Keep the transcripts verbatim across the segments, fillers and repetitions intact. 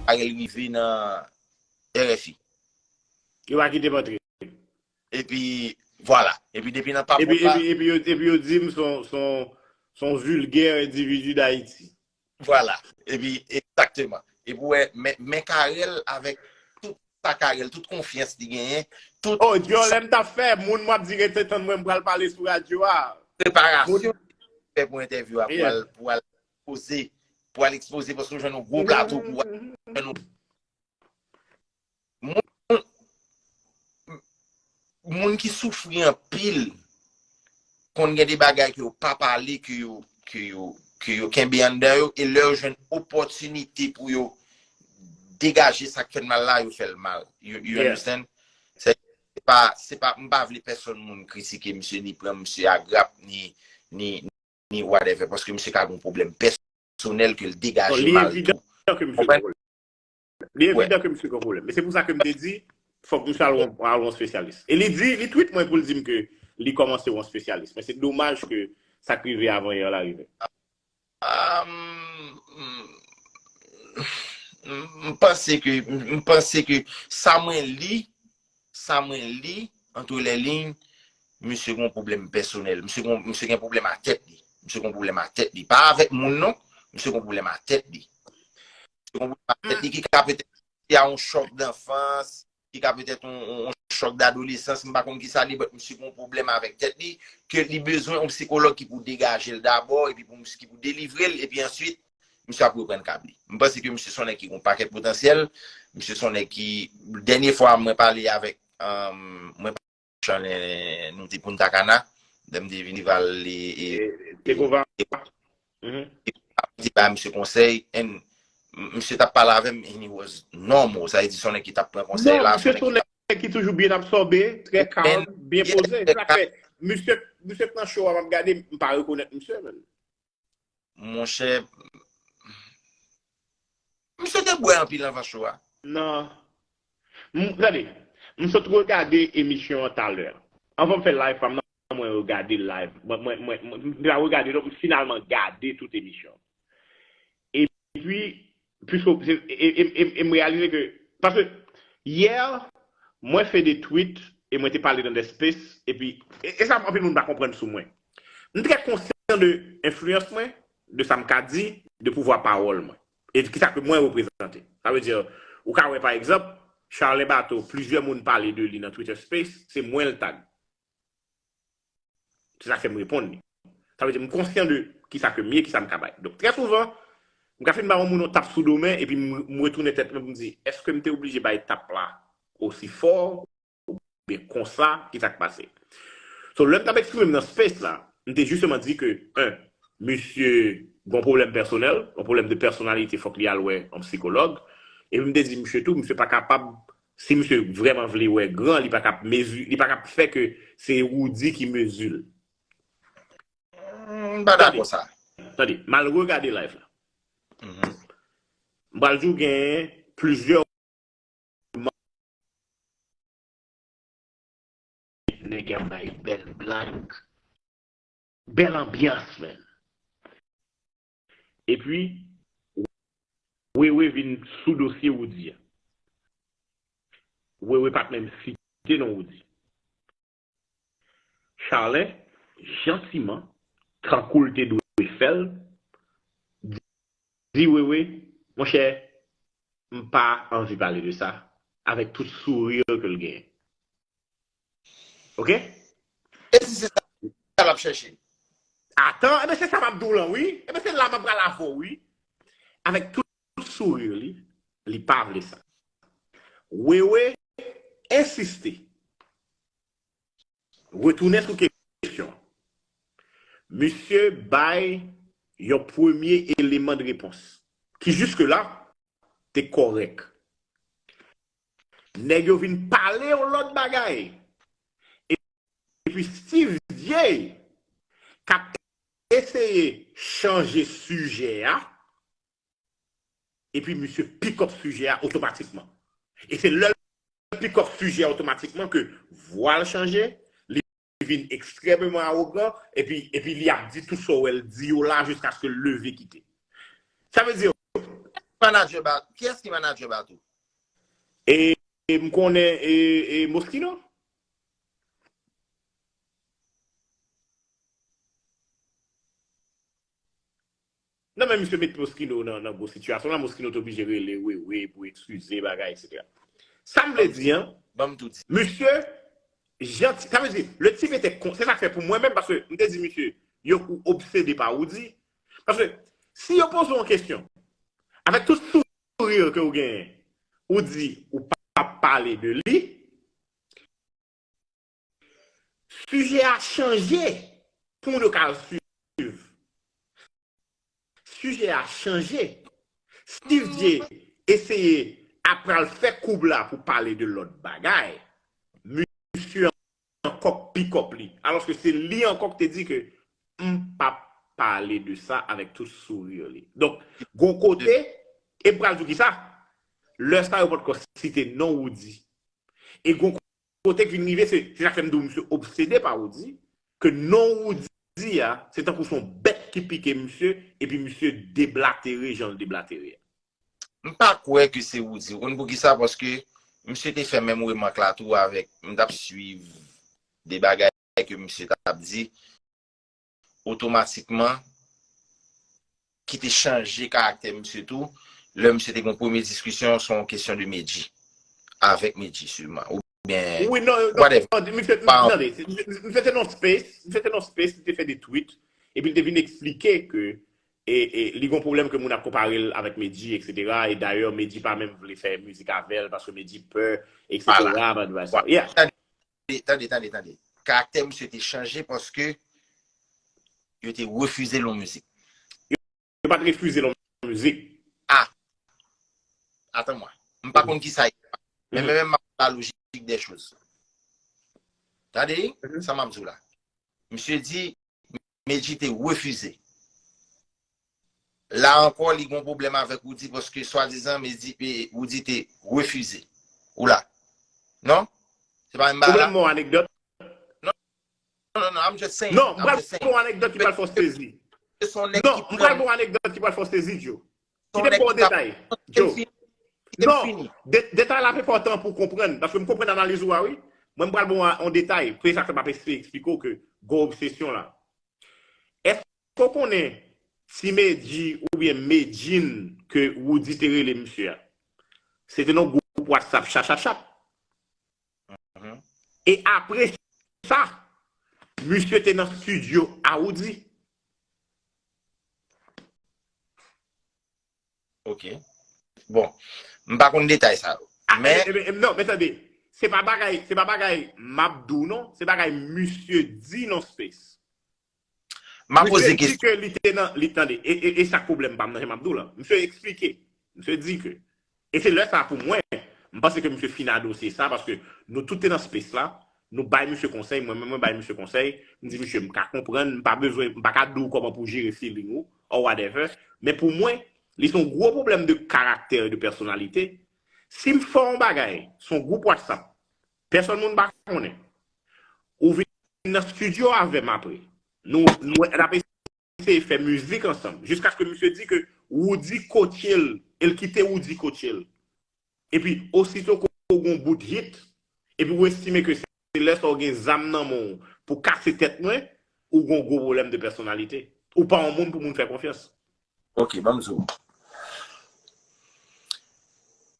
Karèl rive nan R F I. Yo pa kite m antre. Epi, vwala. Epi depi nan pa Epi, pòt la, epi, epi, yo, epi yo di m son, son, son vilgè endividi Dayiti. Vwala. Epi, egzakteman. Epi, wè, men, men Karèl avèk tout sa Karèl, tout konfyans li genyen, tout Oh, Djòlè m t ap fè, moun m ap di rete tann mwen, m pral pale sou radyo a. preparasyon fè pou entèvyou a, pou al, pou al ekspoze, pou al ekspoze, paske w jwenn yon gwo plato, pou al jwenn yon moun, moun ki soufri anpil, konn gen de bagay ke yo pa pale, ke yo, ke yo, ke yo kenbe anndan yo, e lè yo jwenn opòtinite pou yo degaje sa k fè n mal la, yo fè l mal. You, you Yeah. understand? Se se pa, se pa, m pa vle pèsonn moun kritike misye, ni pran misye a grap, ni, ni, ni whatever, paske misye ka gen yon pwoblèm pèsonèl ke l Non, degaje li mal evidan tou. ke misye Konprann? Li Wè. evidan ke misye gen pwoblèm. Men se pou sa ke m te di, fòk misye al wè, al wè yon espesyalis. E li di, li tweet mwen pou l di m ke li kòmanse wè yon espesyalis. Men se domaj ke sa k rive avan yè la rive. Ah, m, m, m, m panse ke, m, m panse ke sa mwen li, sa mwen li, entre les lignes, misye gen yon pwoblèm pèsonèl. Misye gen, misye gen pwoblèm a tèt li. Misye gen yon pwoblèm a tèt li. Pa avèk moun non, misye gen yon pwoblèm a tèt li. Misye gen yon pwoblèm a tèt li ki ka petèt a yon chòk danfans, ki ka petèt yon, yon, yon chòk dadolesans, m pa konn ki sa li, but misye gen yon pwoblèm avèk tèt li, ke li bezwen yon psikològ ki pou degaje l dabò, epi pou misye ki pou delivre l, epi answit, misye ap reprann kab li. M panse ke misye se yon nèg ki gen yon pakèt potansyèl, misye se yon nèg ki, dènye fwa mwen pale avèk, um, mwen Chanlè, nou te Punta Cana, lè m te vin Val e, e, Te kova. te ba misye konsèy, and m- misye t ap pale avè m, and he was normal. Sa vle di, se yon nèg ki t ap pran konsèy Non, la, misye se se yon nèg ki toujou byen ap sòbe, trè kalm, byen poze. Se sa k fè, misye, misye k nan show a, m ap gade, m pa rekonèt misye, menm. Monchè, misye te bwè anpil anvan show a. Non. M- Tande, m sot regade emisyon an talè. Anvan m fè live pa m nan, mwen regade live. Mwen, mwen, mwen, mwen, m pa regade, non, m finalman gade tout emisyon. Epi, piske se- e, e, e, e m reyalize ke, paske yè, mwen fè de tweet e mwen te pale nan de space, epi, e, e sa anpil moun pa konprann sou mwen. M trè konsyan de enfliyans mwen, de sa m ka di, de pouvwa pawòl mwen. E kisa ke mwen reprezante. Sa vle di, ou ka wè, pa egzanp, Charlè Bato, plizyè moun pale de li nan Twitter Space, se mwen l tag. Se sa k fè m reponn li. Sa vle di, m konsyan de kisa ke m ye, kisa m ka bay. Donk, trè souvan, m ka fin ba yon moun yon tap sou do men, epi m, m retounen tèt mwen pou m di, èske m te oblije bay tap la osi fò, oubyen konsa, kisa k pase? So, lè m t ap eksprime m nan space la, m te jisteman di ke, en, misye gen yon pwoblèm pèsonèl, yon pwoblèm de pèsonalite, fòk li al wè yon psikològ. Epi m te di misye tou, misye pa kapab, si misye vrèman vle wè gran, li pa kap mezi, li pa kap fè ke se Roody ki mezi l. M pa dakò sa. Tande, m al regade live la. Mhm. M pral di w genyen plizyè nèg ap bay bèl blag, bèl anbyans, man. Epi, Wewe vin sou dosye Roody a. Wewe pa t menm site non Roody. Charlè, jantiman, tankou l te dwe fè l, di Wewe, monchè, m pa anvi pale de sa, avèk tout sourire ke l genyen. Oke? E si se sa l ap chèche? Atan, ebyen se sa m ap di w lan, wi. Ebyen se la m ap pral avè w, wi. Avèk tout sourire li, li pa vle sa. Wewe ensiste. Retounen sou kesyon. Misye bay yon premye eleman de repons ki jiske la te kòrèk. Nèg yo vin pale yon lòt bagay. Epi Steve J k ap eseye chanje sijè a, epi misye pick up sijè a otomatikman. E se lè l pick up sijè a otomatikman ke vwa l chanje, li vin ekstrèmeman awogan, epi, epi li ap di tout sa w wè l di yo la jiskaske l leve kite. Sa vle di, Manadjè Bato. Kiyès ki manadjè Bato? E, e m konnen e, e Moschino. Non, men misye met Moschino nan, nan gwo sitiyasyon la. Moschino te oblije rele Wewe pou eskize bagay, etsetera. Sa m vle di an, Ban m tou di. Misye janti, sa vle di, le type était con, se sa k fè pou mwen menm, paske m te di misye, yo ou obsede pa Roody. Paske si yo poze yon kesyon, avèk tout sourire ke ou genyen, ou di ou p ap pale de li, sijè a chanje pou moun yo ka al swiv. Sijè a chanje. Steve J eseye ap pral fè koub la pou pale de lòt bagay. Misye ankò k pikòp li. Alòske se li ankò k te di ke m p ap pale de sa avèk tout sourire li. Donk, gon kote, e m pral di w kisa, lè sa yo potko site non Roody. E gon kote k vin rive, se se sa k fè m di w misye obsede pa Roody, ke non Roody a, se tankou se yon bèt ki pike misye, epi misye deblatere jan l deblatere a. M pa kwè ke se Roody. Ou konn poukisa? Paske misye te fè menm remak la tou avèk, m t ap swiv de bagay ke misye t ap di, otomatikman ki te chanje karaktè misye tou, lè misye te gen yon premye diskisyon sou yon kesyon de Medjy, avèk Medjy sèlman, oubyen Wi, non, non, whatever. Non, misye, Pa- tande, misye te nan space, misye te nan space, li te fè de tweet, epi li te vin eksplike ke e, e, li gon pwoblèm ke moun ap konpare l avèk Medjy, etsetera. E dayè, Medjy pa menm vle fè mizik avè l paske Medjy pè, etsetera. Bagay sa. Yeah. Tande, tande, tande, tande. Karaktè misye te chanje paske yo te refize l yon mizik. Yo pa t refize l yon mizik. Ah! Atan mwa. M pa konn ki sa e. Men men men m ap la lojik dè choz. Tande, Mhm. Sa m ap di w la. Misye di, Medjy te refize. La ankò, li gon pwoblèm avèk Roody paske swadizan Medjy, e, Roody te refize. Ou la. Non? Se pa menm bagay la? Pwoblèm mwen anekdòt. Non, non, non, I'm just saying. Non, m I'm pral just saying. bon anekdòt ki pral fè w sezi. Se son nèg Non, ki m pral pran bon anekdòt ki pral fè w sezi, Joe. son Kite m nèg ba w ki t ap detay. Kite m Joe. fini. Kite m Non, fini. de- detay la enpòtan pou w konprann, paske m konprann analiz ou a, wi. Mwen, m pral bon an detay. Premye sa k fè m ap eseye eksplike w ke gwo obsesyon la. Èske w konnen Ti Medjy oubyen Medjine ke Roody te rele misye a? Se te nan gwoup WhatsApp Chachachat. Mhm. E apre sa, misye te nan studio a Roody. Ok. Bon, m pa konn detay sa yo. Ah, Men e, e, e, non, men tande, se pa bagay, se pa bagay m ap di w non, se bagay misye di nan space. M a poze Misye di kesyon. Ke li te nan, li tande, e, e, e sa k pwoblèm pa m nan, jan m ap di w la. Misye eksplike. Misye di ke, e se lè sa pou mwen, m panse ke misye fin adose sa, paske nou tout te nan space la, nou bay misye konsèy, mwen menm mwen bay misye konsèy, m di misye m ka konprann, m pa bezwen, m pa ka di w kòman pou jere feeling ou, or whatever, men pou mwen, li se yon gwo pwoblèm de karaktè e de pèsonalite. Si m fè yon bagay, se yon gwoup WhatsApp, pèsòn moun pa konnen, ou vin nan studio avè m apre, nou, nou n ap eseye fè mizik ansanm, jiskaske misye di ke Roody kotye l, e l kite Roody kotye l. Epi, osito ke w gon bout hit, epi ou estime ke se lè sa w gen zam nan men w pou kase tèt mwen, ou gon gwo pwoblèm de pèsonalite. Ou pa yon moun pou moun fè konfyans. Ok, ban m di w.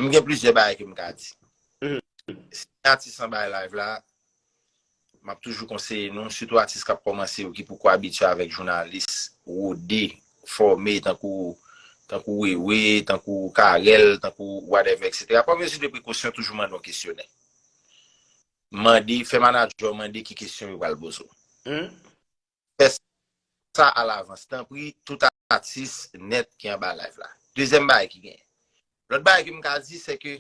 M gen plizyè bagay ke m ka di. Mhm. Si atis an bay live la, m ap toujou konseye nou, sitou atis k ap kòmanse yo ki poko abitye avèk jounalis, rode, fòme, tankou, tankou Wewe, tankou Carel, tankou whatever, etsetera. Pran mezi de prekosyon, toujou mande yon kesyonè. Mande, fè manadjè w mande ki kesyon yo pral poze w. Mhm. Fè sa alavans, tanpri, tout atis nèt ki anba live la. Dezyèm bagay ki genyen. Lòt bagay ke m ka di, se ke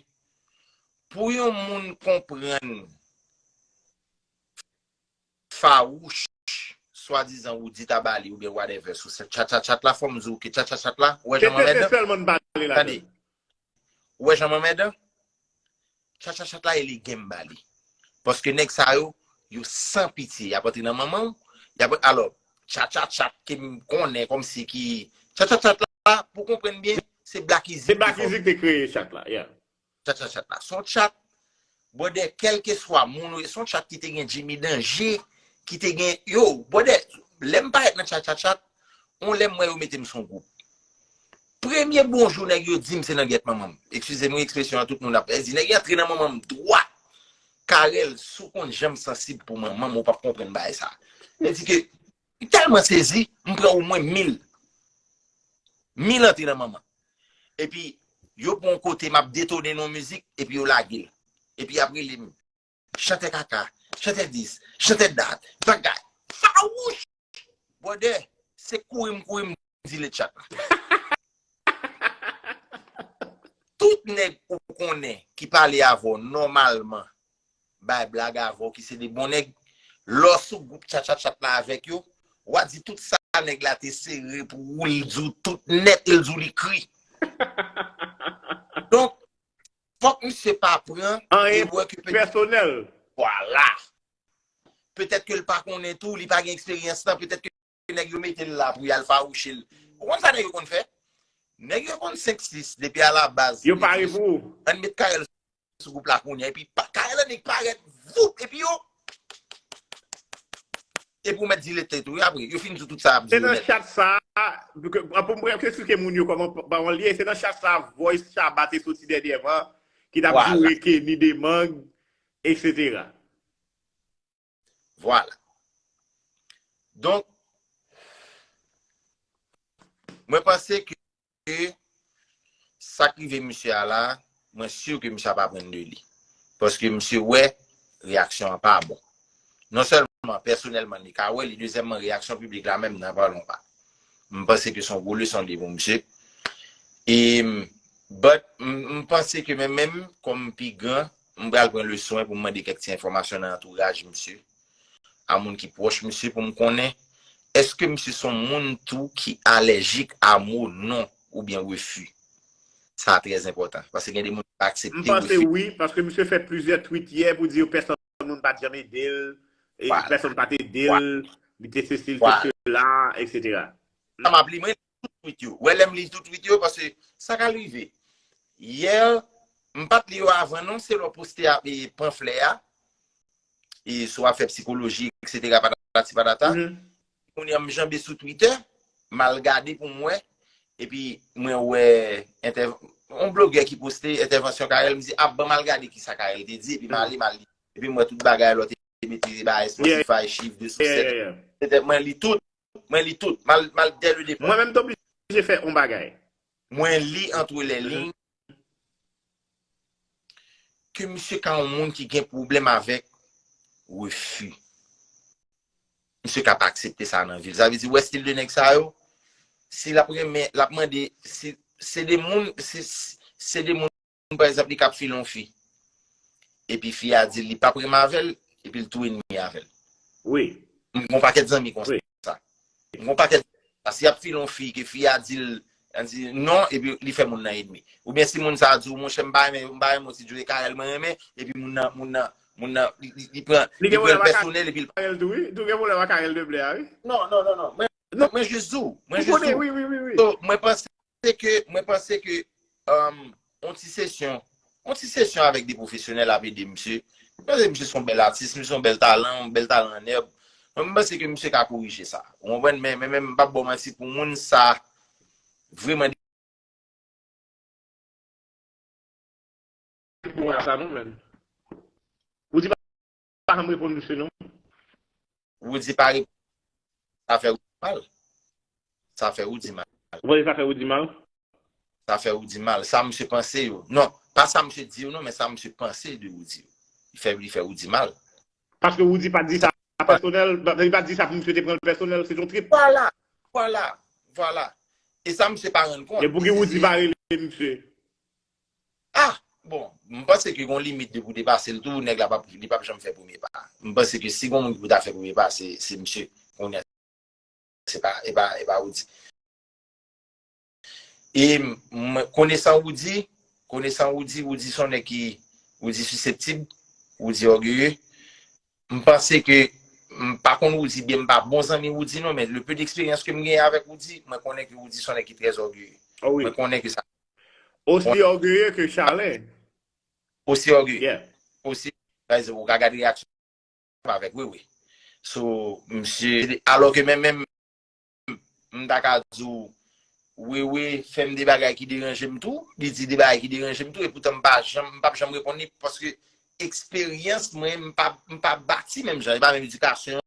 pou yon moun konprann fawouch, swadizan Roody ta ba li oubyen whatever, sou se tchatchatchat la, fò m di w ke tchatchatchat la, ou wè jan m anmèdan? Sèlman n pale la. Tande. Ou wè jan m anmèdan? Tchatchatchat la, e legen m ba li. Paske nèg sa yo, yo san pitye. Y ap antre nan manman w, y ap, alò, tchatchatchat ke m konnen kòmsi ki, tchatchatchat la, pou konprann byen, Se Black Easy. Se Black Easy ki te kreye chat la, yeah. Chat, chat, chat la. Se yon chat, brother, kèlkeswa moun ou ye, se yon chat ki te gen Jimmy Danje, ki te gen, yo, brother, lè m parèt nan chat, chat, chat, yon lè m wè yo mete m sou gwoup. Premye bonjou nèg yo di m se nan gyèt manman m. Eskize m wi ekspresyon an tout moun ap di. Nèg yo antre nan manman m dwat. Carel, si w konn jan m sansib pou manman m, ou p ap konprann bagay sa. Li di ke m tèlman sezi, m pran omwen mil. Mil antre nan manman. Epi, yo pran yon kote, m ap detone nan yon mizik, epi yo lage l. Epi, y ap rele m chantè kaka, chantè dis, chantè dat, bagay. Fawouch! Brother, se kouri m kouri m dile chat la. Tout nèg ou konnen ki pale avè w nòmalman, bay blag avè w, ki se de bon nèg, lè w sou gwoup chat chat chat la avèk yo, w a di tout sa nèg la te sere pou ou, l di w tout nèt, e l di w li kri. Donk, fòk misye pa pran e wè ke petèt pèsonèl. Vwala. Petèt ke l pa konnen tou, li pa gen eksperyans lan, petèt ke nèg yo mete l la pou y al fawouche l. Ou konn sa nèg yo konn fè? Nèg yo konn senk sis depi alabaz. Yo pare pou ou. Ann met Carel sou gwoup la kounye a, epi pa, Carel annik parèt, voup, epi yo, epi w mèt dile tèt ou, wi, apre, yo fin di w tout sa y ap di yo nèt. Se nan chat sa, pou m eksplike moun yo kòman pawòl li ye, se nan chat sa Voice Shabba te soti dènyèman, ki t ap joure Kenny Demang, etsetera. Vwala. Donk, mwen panse ke sa k rive misye a la, mwen si ke misye ap aprann de li. Paske misye wè reyaksyon an pa bon. Non sèlman pèsonèlman li ka wè li, dezyèmman reyaksyon piblik la menm nan pa lon pa. M panse ke se yon gwo leson li pou misye. E, but, m, m panse ke mwen menm, kòm pi gran, m pral pran le swen pou m mande kèk ti enfòmasyon nan antouraj misye, a moun ki pwòch misye pou m konnen, èske misye se yon moun tou ki alèjik a mo non oubyen refi? Sa trè enpòtan, paske gen de moun ki pa aksepte refi. M panse wi, paske misye fè plizyè tweet yè pou di pèsonn moun pa t janm ede l, e pèsonn pa t ede l, li te sesi, li te sela, etsetera. Sa m ap li, mwen li tout tweet yo. Wè lè m li tout tweet yo, paske sa ka rive. Yè, m pa t li yo avan non, se lè w poste a, e, panflè a, e si w ap fè psikoloji, etsetera, patati patata. Kounye a m janbe sou Twitter, m al gade pou m wè, epi mwen wè entè-, yon blogè ki poste entèvansyon Carel, m di, ap ban m al gade kisa Carel te di, epi m ale, m al li. Epi m wè tout bagay lòt te mete bagay Spotify, chif de sou sèt. Petèt mwen li tout, mwen li tout, m al, m al dès le départ. Mwen menm te oblije fè yon bagay. Mwen li entre les lignes ke misye ka yon moun ki gen pwoblèm avèk refi. Misye ka pa aksepte sa nan vi l. Sa vle di, ou wè stil de nèg sa yo, si l ap renmen, l ap mande, si se de moun, se, se de moun, pa egzanp, li k ap file yon fi. Epi fi a di l li p ap renmen avè l, epi l tou ennmi avè l. Wi. M gen yon pakèt zanmi konsa. M gen yon pakèt, si y ap file yon fi, ke fi a di l, di non, epi li fè moun nan ennmi. Oubyen si moun sa a di w, monchè, m pa renmen, m pa renmen w, se Joe Carel mwen renmen, epi moun nan, moun nan, moun nan, li, li, li pran, li pran l pèsonèl, epi l. Carel tou, wi. Tou gen pwoblèm ak Carel de Blè a, wi. Non, non, non, non. Mwen, mwen jis di w, mwen jis di w. Wi, wi, wi, wi. So, mwen panse ke, mwen panse ke, um, yon ti sesyon, yon ti sesyon avèk de pwofesyonèl ap ede misye. Mwen panse misye se yon bèl atis, misye se yon bèl talan, yon bèl talan an nèb. Mwen, mwen panse ke misye ka korije sa. Ou konprann? Men, men, men m p ap ba w manti, pou moun sa, vrèman pou wè sa non, menn. Ou di pa, pa janm reponn misye non. Ou di pa reponn. Sa fè ou mal. Sa fè ou di mal. Ou panse sa fè ou di mal? Sa fè ou di mal. Sa misye panse yo. Non, pa sa misye di yo non, men sa misye panse de ou di yo. Li fè, li fè ou di mal. Paske ou di pa di sa pèsonèl, li pa di sa pou misye te pran l pèsonèl, se yon trip. Vwala, vwala, vwala. E sa misye pa rann kont. E pouki ou di pa rele misye? Ah, bon, m panse ke gon limit depi w depase l tou, nèg la p ap, li p ap janm fè premye pa. M panse ke si gon moun ki pou ta fè premye pa, se, se misye. Kounye a, se pa, e pa, e pa Roody. E m, konesan Roody, konesan Roody, Roody se yon nèg ki, Roody siseptib, Roody ògeye. M panse ke, m pa konn Roody byen, m pa bon zanmi Roody non, men le peu d'expérience ke m genyen avèk Roody, mwen konnen ke Roody se yon nèg ki trè ògeye. Mwen konnen ke sa Osi ògeye ke Chalè. Osi ògeye. Yeah. Osi, pa egzanp, ou ka gade reyaksyon avèk Wewe. So, misye, alò ke menm, menm, m ta ka di w, Wewe fè m de bagay ki deranje m tou, li di de bagay ki deranje m tou, e poutan m pa janm, m p ap janm reponn li, paske eksperyans mwen, m pa, m pa bati menm jan, e pa menm edikasyon,